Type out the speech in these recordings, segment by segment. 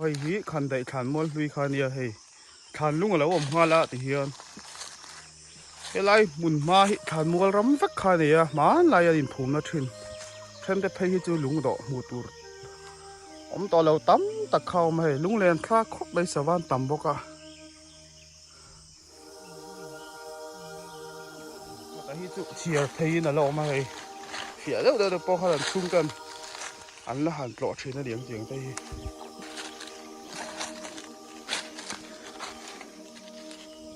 Hei hi khandaih thlan mual hlui kha ania hei thlan lung a lo awm nghal a ti hian helai hmun hma hi thlan mual ram vek kha a ni a hmanlai a inphumna thin then te phei hi chu lung dawh hmuh tur awm tawh lo tam tak kha a awm a hei lunglen thlak khawp mai savan tam bawk a. Heta hi chu chhiar theiin a la awm a hei fiah deuh deuh te pawh khan an chhung ten an la han tlawh thin a ni ang tiang te hi.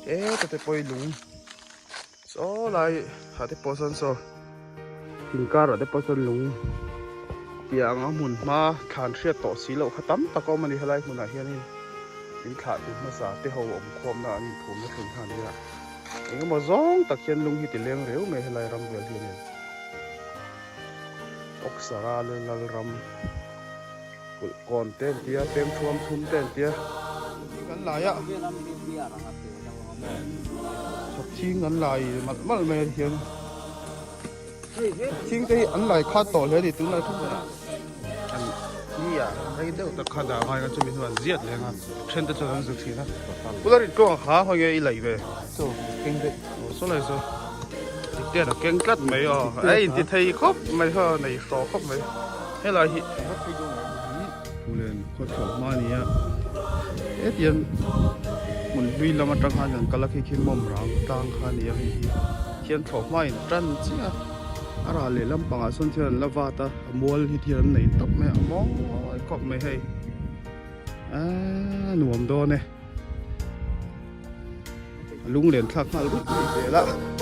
Heta te pawh hi lung saw lai ah te pawh sawn saw thing karah te pawh sawn lung tiang a hmun hma thlan hriat tawh si loh kha tam tak a awm a ni helai hmunah hianin. In thlah tu hmasa te ho awm khawmna an inphumna thin kha a nia. Eng emaw zawng tak hian lung hi ti leng reu mai helai ram vel hianin. Oksara leh Lalram kulh kawn te an tia, peng thuam thum te an tia. Kan lai a, thawkthing an lai malh malh mai a hian. Thing te hi an lai khat tawh hle a ni tunlai thu hmunah an ni a rei deuh tak kha dah ngai a chumi hnuah an ziat leng a then te chuan an zu thin a pula rin tluang kha hawi nge i laih ve chaw keng daih aw saw lai saw tikten a keng tlat mai aw a inti thei khawp mai kha nei hraw khawp mai helai hi Phullen khaw thlawh hma a ni a hetiang hmun hlui lam atang khan kan kal a khi khi mawm rang tlang kha a ni a hei hi thian thlawh hma in tan chiah a a ral leh lampangah sawn thian an la vat a a mual hi thian an nei tawp mai a a mawi khawp mai hei aaa nuam dawn e a lunglen thlak nghal ruih mai zel a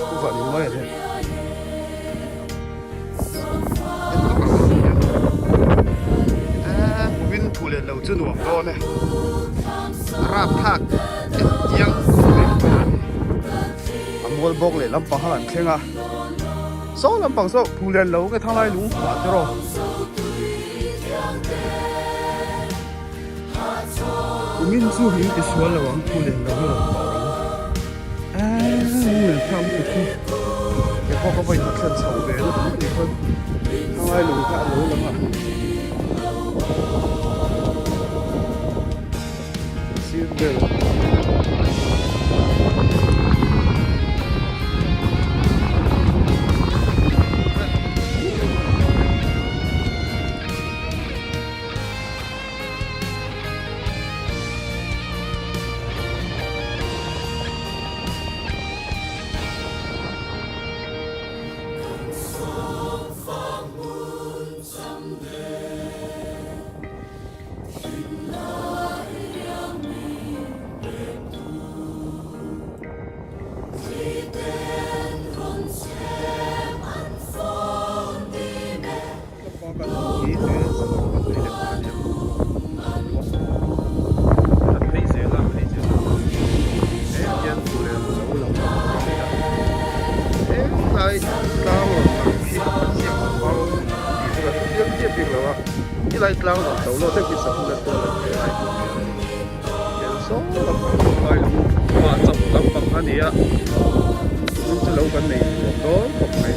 pu van in mawi a ni. Kumin thu leh lo chu nuam dawn e rap thlak en chiang a mual bawk leh lampang kha kan thleng a saw lampang saw thu lian lo nge thanglai lung hmuh te rawh. Kumin chu in ti sual lo ang thu leh lo hi rawn tawh ang eee lung thlak lutuk hi ke pawh ka vawi khat thlen chho ve lutuk a nih khawn thanglai lung kha a lo lang a sir vel. Tilai tlang rawn to lo deuh hi sahun a tual an vel lai hmuh hmel a ni. Hian saw lampang lai lung mah chawp lampang a ni a, tun chu lo kan nei nuam dawn khawp mai.